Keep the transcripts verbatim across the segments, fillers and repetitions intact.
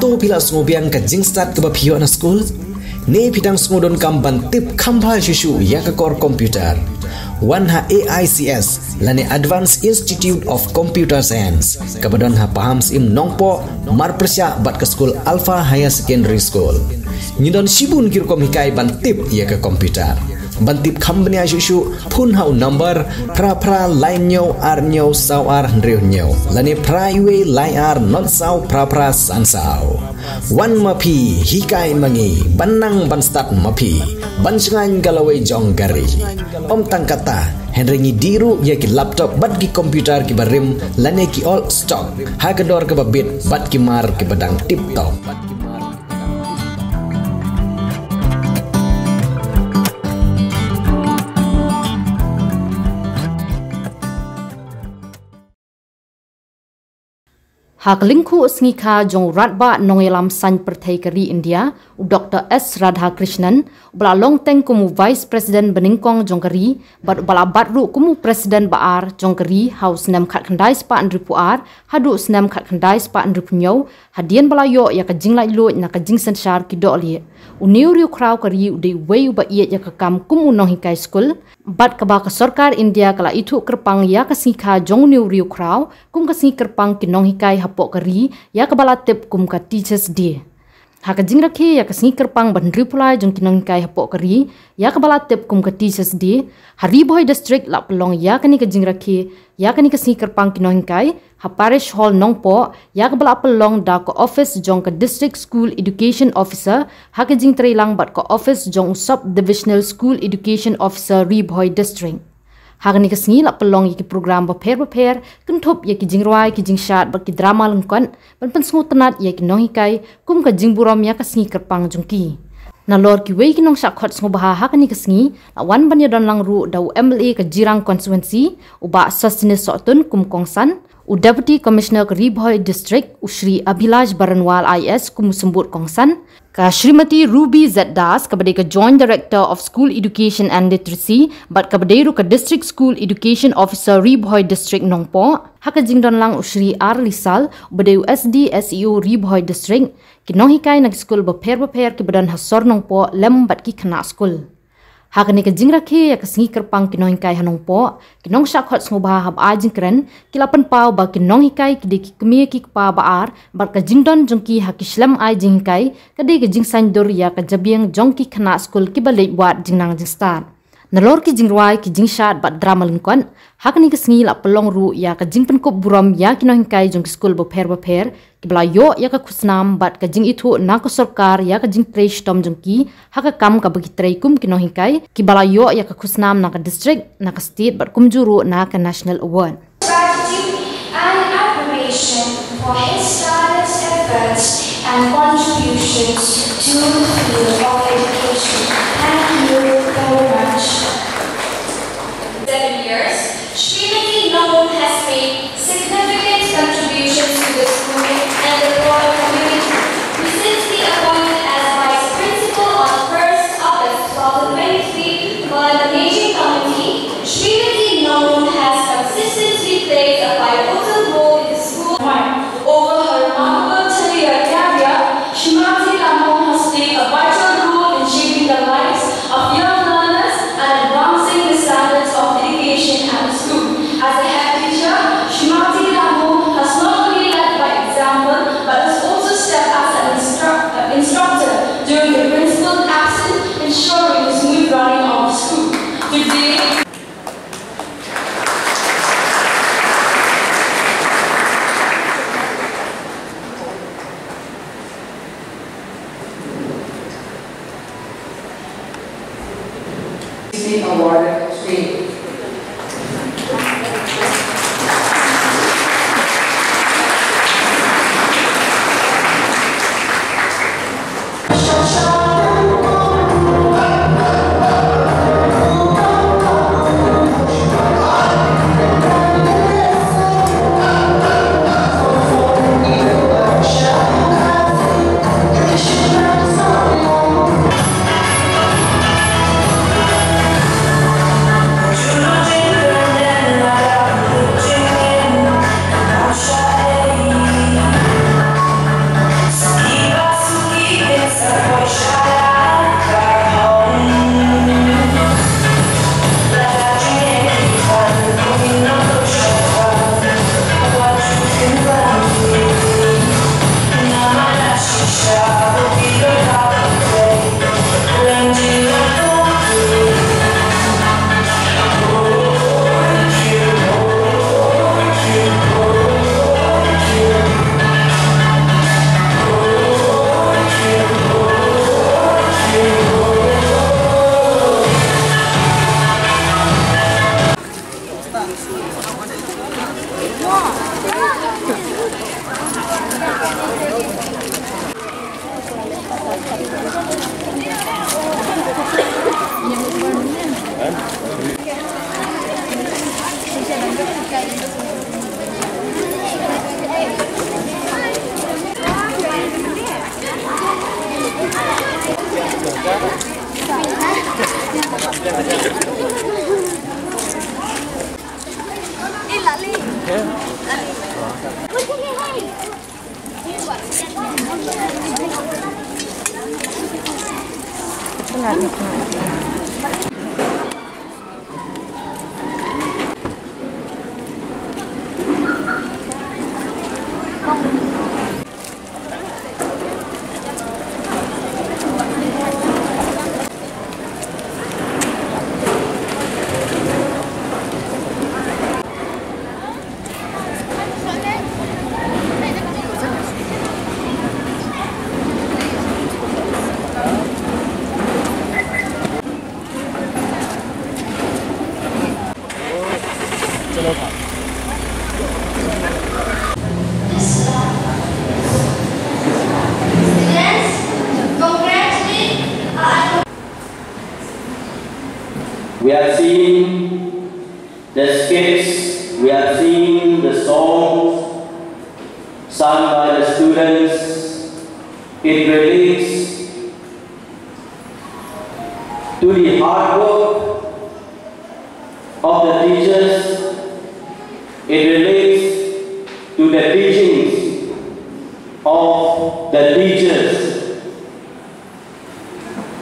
To phi la sngewbiang ka jingstad kaba phi ïoh na skul? Ne phi dang sngewdonkam ban tip kham bha shuh shuh ïa ka kor computer? Wan ha A I C S lane Advanced Institute of Computer Science kaba don ha Pahamsyiem Nongpoh, marpyrshah bad ka skul Alpha Higher Secondary School. Ngi don shibun ki rukom hikai ban tip ïa ka computer. Ban tip kham bniah shuh shuh, phone ha u number phra phra lai hynñiew ar hynñiew saw ar hynriew hynñiew lane phra wei lai ar not saw phra phra san saw. Wan ma phi, hikai ma ngi, ban nang ban stad ma phi, ban shngaiñ ka lawei jong ka ri. Ym tang katta, hynrei ngi dih ruh ïa ki laptop bad ki computer kiba rim lane ki old stock ha ka dor kaba bit bad ki mar kiba dang tip top. Ha ka lyngkhuh sngi kha jong u Rangbah Nongïalam Saiñ Pyrthei ka ri India, u Doktor S Radhakrishnan, uba la long teng kum u Vice President banyngkong jong ka ri bad uba la bat ruh kum u President ba ar jong ka ri ha u snem khatkhyndai spah hynriewphew ar haduh u snem khatkhyndai spah hynriewphew hynñiew, hadien ba la ïoh ïa ka jinglaitluid na ka jingsynshar ki dohlieh. Une u riewkhraw ka ri u dei uwei uba ïeit ïa ka kam kum u nonghikai skul, bad kaba ka sorkar India ka la ithuh kyrpang ïa ka sngi kha jong une u riewkhraw kum ka sngi kyrpang ki nonghikai hapoh ka ri, ïa kaba la tip kum ka Teachers' Day. Ha ka jingrakhe ïa ka sngi kyrpang ba hynriewphew lai jong ki nonghikai hapoh ka ri, ïa kaba la tip kum ka Teachers' Day, ha Ri Bhoi District la pynlong ïa kane ka jingrakhe ïa kane ka sngi kyrpang ki nonghikai ha Parish Hall Nongpoh, ïa kaba la pynlong da ka office jong ka District School Education Officer ha ka jingtreilang bad ka office jong u Sub Divisional School Education Officer, Ri Bhoi District. Ha kane ka sngi la pynlong ïa ki program bapher bapher, kynthup ïa ki jingrwai, ki jingshad bad ki drama lyngkot, ban pynsngewtynnat ïa ki nonghikai kum ka jingburom ïa ka sngi kyrpang jong ki. Nalor kiwei ki nongshah khot sngewbha ha kane ka sngi la wan ban ïadon lang ruh da u M L A ka Jirang Constituency, u Bah Sosthenes Sohtun kum kongsan, u Deputy Commissioner ka Ri Bhoi District, u Shri Abhilash Baranwal I A S kum u symbud kongsan, ka Shrimati Ruby Z Das, kaba dei ka Joint Director of School Education and Literacy, bad kaba dei ruh ka District School Education Officer, Ri Bhoi District Nongpoh. Ha ka jingdon lang u Shri R Lisal, uba dei u S D S E O Ri Bhoi District, ki nonghikai na ki skul bapher bapher kiba don ha sor Nongpoh lem bad ki khynnah skul. Ha kane ka jingrakhe ïa ka sngi kyrpang ki nonghikai ha Nongpoh, ki nongshah khot sngewbha haba ai jingkren ki la pynpaw ba ki nonghikai ki dei ki kmie ki kpa ba ar, bad ka jingdon jong ki ha ki shlem ai jinghikai ka dei ka jingsaiñdur ïa ka jabieng jong ki khynnah skul kiba leit wad jingnang jingstad. Nalor ki jingrwai, ki jingshad bad drama lyngkot, ha kane ka sngi la pynlong ruh ïa ka jingpynkup burom ïa ki nonghikai jong ki skul bapher bapher kiba la ïoh ïa ka khusnam bad ka jingithuh na ka sorkar ïa ka jingtrei shitom jong ki ha ka kam kaba ki trei kum ki nonghikai, kiba la ïoh ïa ka khusnam na ka district, na ka state bad kumjuh ruh na ka national award. Gratitude and admiration for his tireless efforts and contributions to the field of education. Thank you very much. Seven years, Srimati Nongrum has made significant contributions to the school and the broader community. Recently appointed as Vice Principal on first August two thousand twenty-three by the Managing Committee, Srimati Nongrum has consistently played a pivotal role in the school. Over her remarkable tenure career, Srimati Lamong has played a vital role in shaping the lives of young learners and advancing the standards of education at the school. As a head teacher, Srimati Lamong has not only led by example but has also stepped as an instru- uh, instructor during the principal's absence, ensuring the smooth running of the school. Today, Award today. We have seen the skits, we have seen the songs sung by the students. It relates to the hard work of the teachers. It relates to the teachings of the teachers.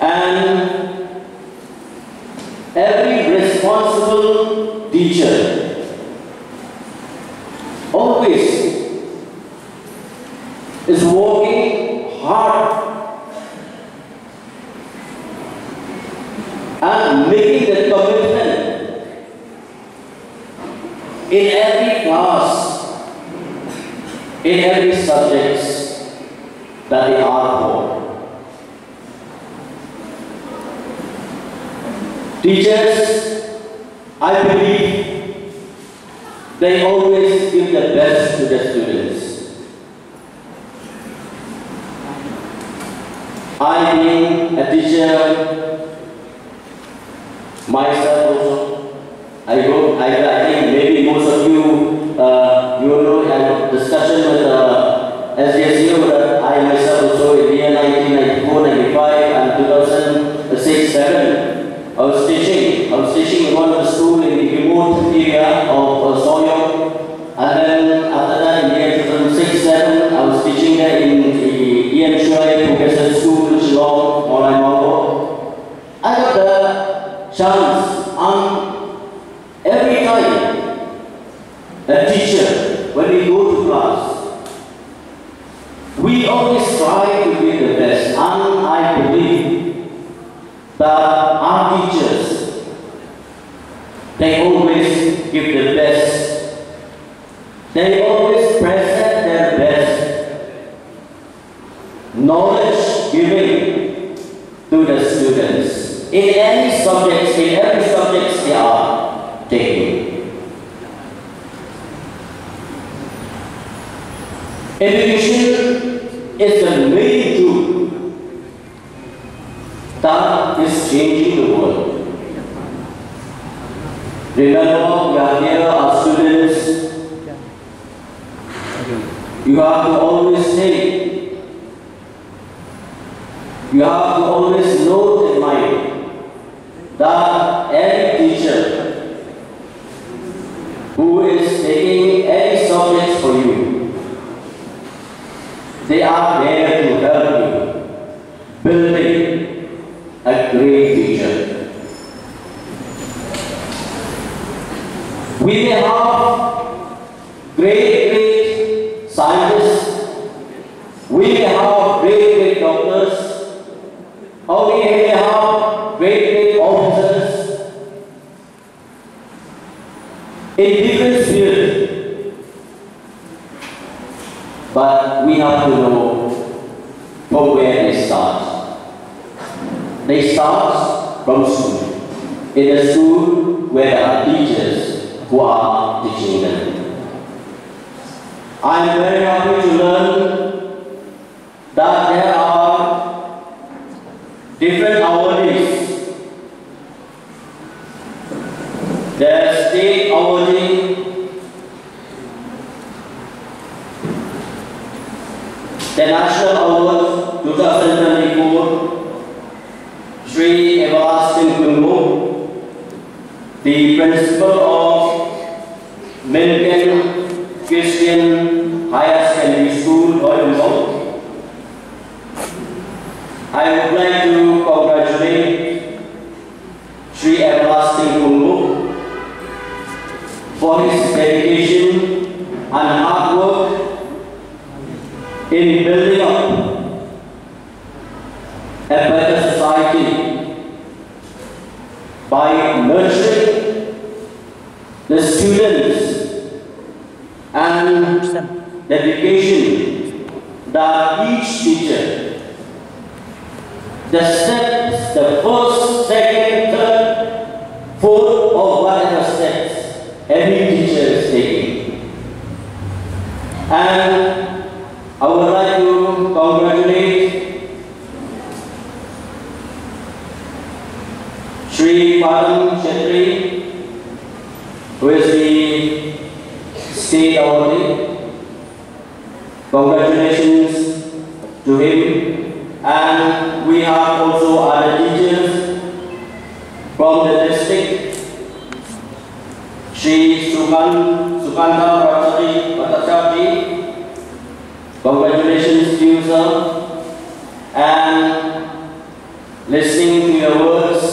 And every responsible teacher always is working hard and making the commitment in every class, in every subject that they are for. Teachers, I believe they always give the best to the students. I being a teacher myself also, I go, I, I think maybe most of you, uh, you know, had a discussion with, uh, S D S U that I myself also in the year nineteen ninety-four ninety-five and two thousand six seven, I was teaching, I was teaching in one of the school in the remote area of, uh, Sohiong. And then after that, in the year two thousand six seven, I was teaching there in the E M Shway Vocational School, Shillong, Mawlai Mawkyrwat. I got the chance, and every time a teacher, when we go to class, we always try to give the best, and I believe that our teachers, they always give the best. They always present their best knowledge giving to the students in any subjects, in every subjects they are taking. Education is the main tool that is changing the world. Remember, we are here as students. You have to always think, you have to always know in mind that any teacher who is taking any subjects for you, they are there to help you building a great future. We may have great, great scientists. We may have great, great doctors. Or we may have great, great officers in different fields. But we have to know from where they start. They start from school. In a school where there are teachers who are teaching them. I am very happy to learn that there are different awardees. The state awardee The National Award twenty twenty-four, Shri Everlasting Kungmo, the principal of Milken Christian Higher Secondary School, Hoibueng. I would like to congratulate Shri Everlasting Kungmo for his dedication and hard work in building up a better society by nurturing the students and the dedication that each teacher, the steps, the first, second, third, fourth, or whatever steps every teacher is taking. And I would like to congratulate Shri Param Chetri, who is the state awardee. Congratulations to him. And we have also other teachers from the district. Shri Sukan, Sukanta Bhattacharjee, Bhattacharjee, congratulations to you, sir. And listening to your words,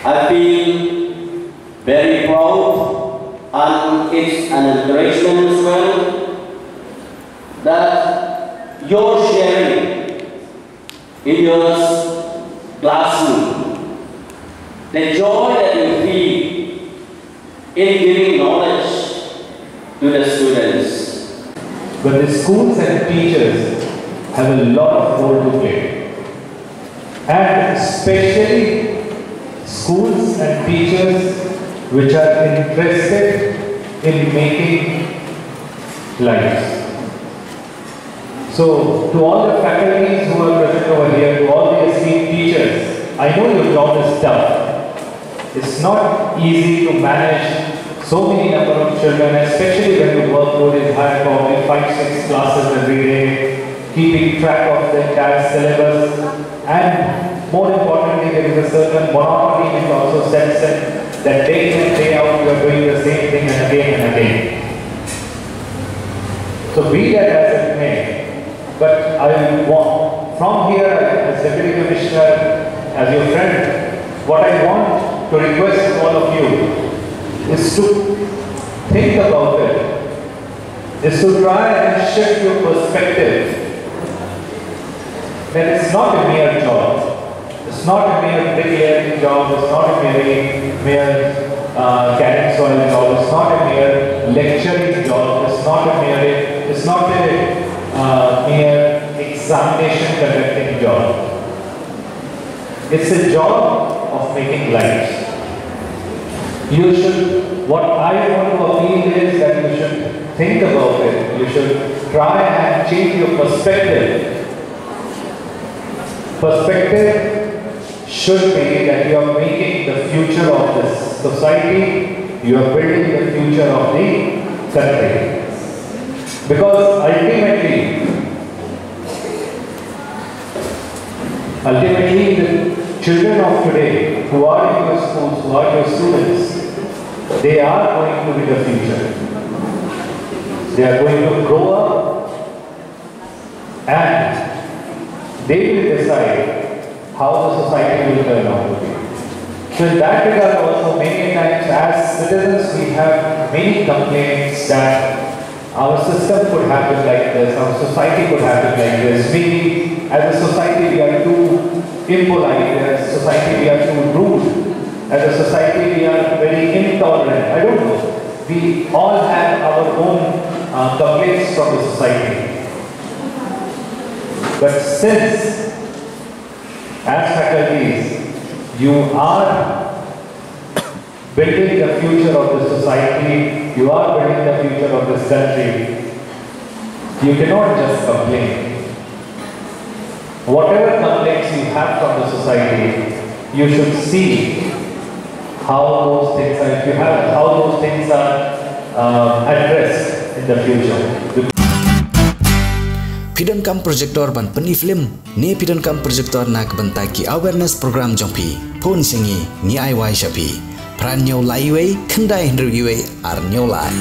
I feel very proud, and it's an encouragement as well that your sharing in your classroom, the joy that you feel in giving knowledge to the students. But the schools and teachers have a lot of role to play. And especially schools and teachers which are interested in making lives. So, to all the faculties who are present over here, to all the esteemed teachers, I know your job is tough. It's not easy to manage so many number of children, especially when the workload is high, probably five, six classes every day, keeping track of the entire syllabus, and more importantly, there is a certain monotony which also sets in, that day in and day out you are doing the same thing and again and again. So be that as it may, but I want, from here, as Deputy Commissioner, as your friend, what I want to request all of you is to think about it, is to try and shift your perspective that it's not a mere job. It's not a mere bricklaying job, it's not a mere, mere uh, carrying soil job, it's not a mere lecturing job, it's not a mere, it's not a uh, mere examination conducting job. It's a job of making lives. You should, what I want to appeal is that you should think about it, you should try and change your perspective. Perspective should be that you are making the future of this society, you are building the future of the country. Because ultimately, ultimately, the children of today who are in your schools, who are your students, they are going to be the future. They are going to grow up and they will decide how the society will turn out to be. So in that regard also, many times as citizens we have many complaints that our system could have been like this, our society could have been like this. We, as a society, we are too impolite, as a society, we are too rude, as a society, we are very intolerant. I don't know. We all have our own uh, complaints from the society. But since, as faculties, you are building the future of the society, you are building the future of this country, you cannot just complain. Whatever complaints you have from the society, you should see how those things are, if you have, how those things are uh, addressed in the future. Phi donkam projector ban pyni film ne phi donkam projector na ka bynta ki awareness program jong phi? Phone sha ngi, ngi ai wai sha phi. Phra hynñiew lai wei, khyndai hynriew wei, ar hynñiew lai.